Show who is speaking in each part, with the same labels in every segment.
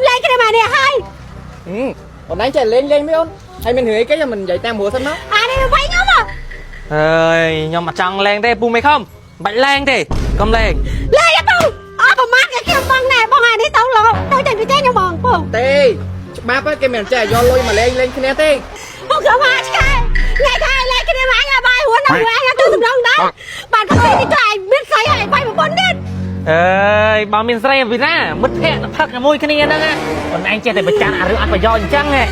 Speaker 1: លែងគ្នាមកនេះហើយ
Speaker 2: អូនឯងចេះលេងលេងមិនអូនហើយមានរឿងអីគេមិននិយាយតាមព្រោះសិនមក
Speaker 1: អានេះវាយខ្ញុំហ៎
Speaker 3: អើយខ្ញុំអត់ចង់លេងទេពូមេខំបាច់លេងទេកុំលេង
Speaker 1: លេងទៅអត់ប្រមាថគេខ្ញុំបងណែបងអានេះទៅលោទៅចេញពីទេខ្ញុំបងពូ
Speaker 2: ទេច្បាប់គេមិនចេះយកលុយមកលេងលេងគ្នាទេ
Speaker 1: ពូខ្ញុំមកឆ្កែថ្ងៃថៃលែងគ្នាមកអញបាយរួនដល់អញទៅសម្រងដល់បានទៅទីចៃមានស្អីហើយបាយប្រពន្ធទៀត
Speaker 3: អើយបើមានស្រីពីណាមិត្តភក្តិផឹកជាមួយគ្នាហ្នឹងណាអូនឯងចេះតែប្រច័នអារឿងអត់ប្រយោជន៍អញ្ចឹងហ៎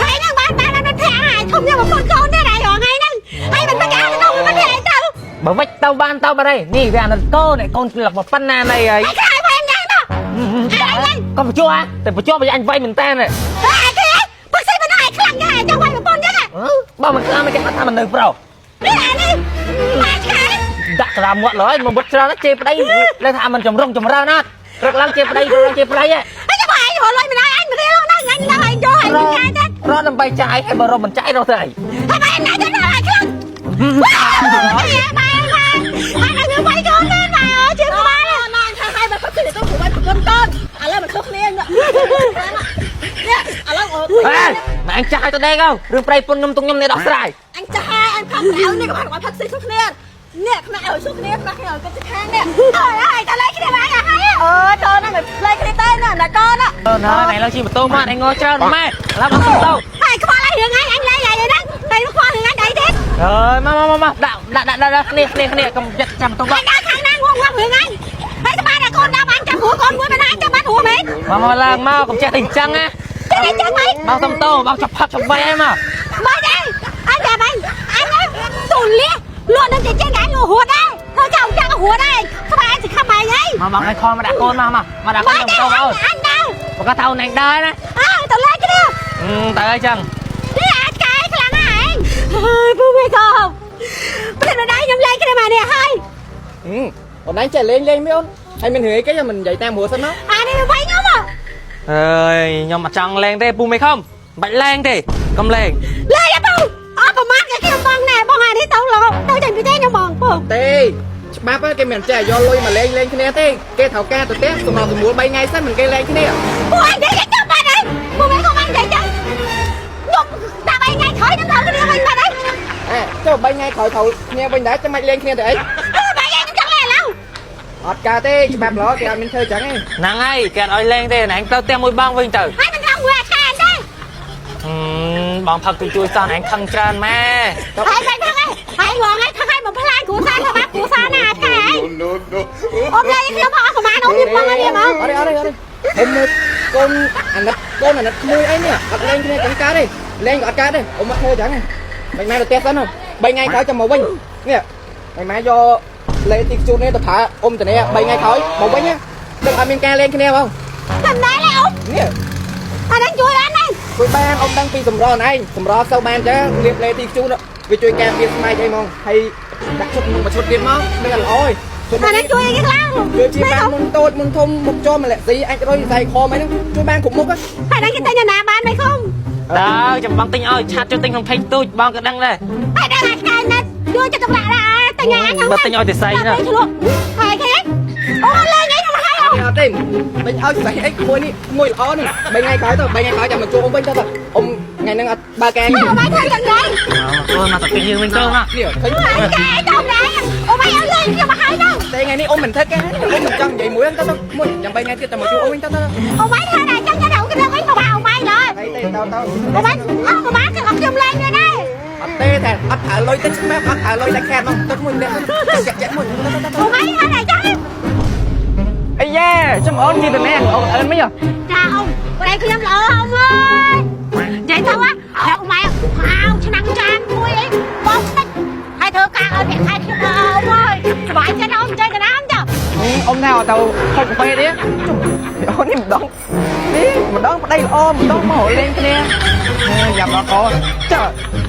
Speaker 1: ហើយហ្នឹងបានបានអត់ធាក់ហើយធំខ្ញុំប្រពន្ធកូនទៀតហើយរងថ្ងៃហ្នឹងហើយមិនទៅអាទៅមិនទៅទៅ
Speaker 3: បើវិចទៅបានទៅបាត់ហើយនេះវាអាណិតកូនឯកូនស្លឹកមកប៉ុណ្ណាណីហើយ
Speaker 1: ហើយខ្លាយវាយញ៉ាំមក
Speaker 3: កុំបញ្ជាក់តែបញ្ជាក់បើអញវាយមែនតើ
Speaker 1: អើគេពឹកស៊ីមិនឲ្យខ្លាំងញ៉ាំចង់វាយប្រពន្ធចឹង
Speaker 3: បើមិនខ្លាំងមិនគេថាមិននៅប្រុស
Speaker 1: នេះអានេះមកឆ្កែ
Speaker 3: ដាក់ក្រាមមាត់ឡើយមកបុតច្រើនជេរប្តីលើថាមិនចម្រុងចម្រើនណាត់រឹកឡើងជេរប្តីរឹកឡើងជេរប្តីហ៎
Speaker 1: ហើយចាំឯងរលុយមិនឲ្យអញមករៀលហ្នឹងអញដល់ឯងយកឯងកែទៅ
Speaker 3: រត់ដើម្បីចាយហើយបើរត់មិនចាយរត់ទៅអី
Speaker 1: ហើយបែរណាទៅដល់ឲ្យខ្លាំងបែរបែរបែរឲ្យវាយកូនទេបែរជឿក្បាល
Speaker 4: ណាថាឲ្យមកខិតទៅព្រោះឲ្យប្រពន្ធកូនឥឡូវមិនខុសគ្នានេះឥឡូវអូ
Speaker 3: ហេម៉ែអញចាស់ឲ្យទៅដេកទៅរឿងប្តីពុនខ្ញុំទុំខ្ញុំនេះដោះស្រាយ
Speaker 4: អញចាស់ហើយអញផឹកក្រៅនេះក៏បានឲ្យផឹកស៊ីខុសគ្នានេះខ្នាក់ឲ្យសុខគ្នាខ្នាក់ឲ្យគិតខាងនេះ
Speaker 1: អើយតើលេគ្នាបែរហើយ
Speaker 4: អឺតើណាមិនផ្លេគ្នាទេណាណាកូនណា
Speaker 3: អឺណាណៃឡើងជិះម៉ូតូមកឯងងច្រើនម៉ែឥឡូវមកម៉ូតូ
Speaker 1: ហើយខ្វល់ឲ្យរឿងអញអញលេងហើយហ្នឹងតែខ្វល់រឿងអញដៃទៀត
Speaker 3: អើយមកមកមកដាក់ដាក់ដាក់ដាក់គ្នាគ្នាគ្នាកុំចិត្តចាំម៉ូតូ
Speaker 1: ហើយដល់ខាងណាងងងរឿងអញហើយស្មានតែកូនដល់អញចាំព្រោះកូនមួយមិនអញចាំបាត់ព្រោះមែន
Speaker 3: មកមកឡើងមកកុំចេះតែអញ្ចឹងណា
Speaker 1: តែអញចាំមិន
Speaker 3: មកសុំតោមកចាប់ផឹកចាប់វ៉ៃអីមក
Speaker 1: មិនទេអញចាំអញអញទូលះលក់នឹងចេះចេះអញលក់ហួតដែរធ្វើចង់ចាំហួតដែរស្មានសិខំឯងហី
Speaker 3: មកមកឲ្យខំមកដាក់កូនមកមកមកដាក់កូន
Speaker 1: មិន
Speaker 3: សុំតោអូន
Speaker 1: អញដល់
Speaker 3: បើគាត់ថាអូនឯងដែរណា
Speaker 1: អើតលេគ្នា
Speaker 3: ទៅអីចឹង
Speaker 1: នេះអាចកែខ្លាំងណាស់ឯងហើយពូមេកោព្រឹកម្ដាយខ្ញុំលែងគ្នាមកនេះហើយ
Speaker 2: អូនឯងចេះលេងលេងមិនអូនហើយមានរឿងអីគេមិននិយាយតាមព្រោះសិនមក
Speaker 1: អានេះវាយខ្ញុំហ៎
Speaker 3: អើយខ្ញុំអត់ចង់លេងទេពូមេខំបាច់លេងទេកុំលេង
Speaker 1: លេងទៅអត់ប្រមាថគេខ្ញុំបងណែបងអានេះទៅលោទៅចេញពីទេខ្ញុំបងពូ
Speaker 2: ទេច្បាប់គេមិនចេះយកលុយមកលេងលេងគ្នាទេគេត្រូវការទៅផ្ទះសម្រាប់សម្រួល3ថ្ងៃសិនមិនគេលេងគ្នា
Speaker 1: ពូអញនិយាយចាំបាត់ហើយពូមេកោបាននិយាយចឹងខ្ញុំតាមឯងថ្ងៃក្រោយនឹងត្រូវគ្នាវិញបាត់ហើយ
Speaker 2: អេចុះ3ថ្ងៃក្រោយត្រូវគ្នាវិញដែរចាំមិនលេងគ្នាទៅអី
Speaker 1: បែរឯងខ្ញុំចង់លេងឥឡូវ
Speaker 2: អត់កើតទេច្បាប់ល្អគេអត់មានធ្វើចឹងទេ
Speaker 3: ហ្នឹងហើយគេអត់ឲ្យលេងទេណែឯងទៅផ្ទះមួយបងវិញទៅ
Speaker 1: ហើយមិនថងមួយអាឆានទេ
Speaker 3: បងផឹកជួយជួយសោះឯងខឹងច្រើនម៉ែ
Speaker 1: ហើយបែរថងឯងហើយងងឯងថងឯងបំផ្លាញគ្រួសារធ្វើបាបគ្រួសារណាអាឆាឯង
Speaker 5: No, no.
Speaker 1: អូនលេងខ្ញុំអត់ប្រមាណអូនខ្ញុំបងនេះមក
Speaker 2: អត់ទេអត់ទេអត់ទេអ៊ំមើលកូនអាណិតកូនអាណិតក្មួយអីនេះអត់លេងគ្នាចឹងកើតទេលេងក៏អត់កើតទេអ៊ំអត់ធ្វើចឹងទេមិនម៉ែទៅផ្ទះសិន3ថ្ងៃក្រោយចាំមកវិញនេះមិនម៉ែយកលេទីខ្ជូតនេះទៅប្រើអ៊ំតានេះ3ថ្ងៃក្រោយមកវិញដឹងអត់មានការលេងគ្នាបង
Speaker 1: តែណែលេអូន
Speaker 2: នេះ
Speaker 1: អានេះជួយអត់ណា
Speaker 2: ជួយបានអ៊ំដឹងពីសម្រងឯងសម្រសូវបានចឹងលាបលេទីខ្ជូតវាជួយការពារស្បែកអីហ្មងហើយដាក់ឈុតមួយឈុតទៀតមកនឹងល្អឯង
Speaker 1: អានេះជួយអីគេខ្លះ
Speaker 2: ជួយជាបានមុនតូចមុនធំមុខចមម្លាក់ស៊ីអាចរុយសៃខមអីហ្នឹងជួយបានគ្រប់មុខ
Speaker 1: ហើយដល់គេទិញណាបានមិនខំ
Speaker 3: តើចាំបងទិញឲ្យឆាតជួយទិញក្នុងផេកទូចបងក៏ដឹងដែរ
Speaker 1: ហើយដល់អាឆ្កែណាជួយចិត្តចម្លាក់ដែរទិញអញ
Speaker 3: បើទិញឲ្យតែសៃណា
Speaker 1: ឆ្លក់ហើយគេអូលេងអីខ្ញុំហើយ
Speaker 2: អត់ទេមិនឲ្យស្អីអីក្មួយនេះមួយល្អនេះ3ថ្ងៃក្រោយទៅ3ថ្ងៃក្រោយចាំមកជួបអ៊ំវិញទៅទៅអ៊ំថ្ងៃហ្នឹងអត់បើកែ
Speaker 1: អូបាយធ្វើយ៉ាងណា
Speaker 3: អូនមកទៅទិញយើងវិញទៅមក
Speaker 2: នេះឃើញ
Speaker 1: អាឆ្កែទៅដែរអូបាយឲ្យលេងខ្ញុំហើយដល់
Speaker 2: តែថ្ងៃនេះអ៊ំមិនធ្វើការអ៊ំមិនចង់និយាយមួយហ្នឹងទៅទៅមួយចាំ3ថ្ងៃទៀតចាំមកជួបអ៊ំវិញទៅទៅ
Speaker 1: អូបាយធ្វើដែរចឹងទៅគេវិញមកអូបាយឡើយ
Speaker 2: ហើយទេទៅទៅ
Speaker 1: អូបាយអត់មកគេអត់ខ្ញុំលេងទេដែរ
Speaker 2: អត់ទេតែអត់ប្រើលុយទៅច្បាប់អត់ប្រើលុយតែខាតមកទៅមួយលាក់ចាក់ចាក់មួយទៅទៅ
Speaker 1: អូបាយធ្វើដែរចឹង
Speaker 2: អាយ៉ាចាំអូនជាតំណាងអូនអើមិនហ៎
Speaker 1: ចាអ៊ំប្តីខ្ញុំល្អអ៊ំអើយនិយាយទៅហ៎អូម៉ែហៅឆ្នាំងចានមួយអីបងតិចហើយធ្វើការឲ្យប្រាក់ខែខ្ញុំអ៊ំអើយសុបាយចិត្តអ៊ំចេះកណាំចា
Speaker 2: អ៊ំណែទៅហុកកាហ្វេទៀតអូននេះម្ដងនេះម្ដងប្តីល្អម្ដងមកលេងគ្នាយ៉ាប់ដល់កូនចុះ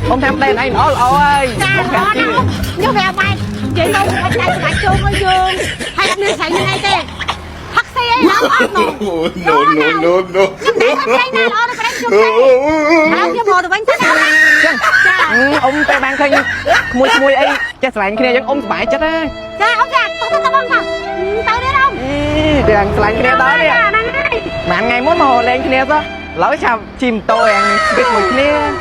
Speaker 2: អ៊ំថាប្តីឯងល្អល្អហើយ
Speaker 1: ចាល្អណាស់ខ្ញុំប្រាប់ម៉ែនិយាយទៅមិនដាច់ស្ដាច់ជោគឲ្យយើងហើយអត់មានស្រីនឹងអីទេផឹកស៊ីអីអត់អត់មក
Speaker 5: No, no, no, no.
Speaker 1: ខ្ញុំតែប្តីណាល្អដល់ប្តីខ្ញុំទេហើយខ្ញុំមកទៅវិញទៅណា
Speaker 2: ចឹង
Speaker 1: ចា
Speaker 2: អ៊ំតែបានឃើញក្មួយក្មួយអីចេះស្រឡាញ់គ្នាចឹងអ៊ំសប្បាយចិត្តណា
Speaker 1: ចាអ៊ំចាទៅទៅបងចាទៅទៀតអ៊ំ
Speaker 2: អីទាំងស្រឡាញ់គ្នាដល់នេះ
Speaker 1: ហ្នឹងហើយ
Speaker 2: ម មួយថ្ងៃមុនមកលេងគ្នាសោះឥឡូវឆាប់ជិះម៉ូតូយ៉ាងស្វីតមួយគ្នា។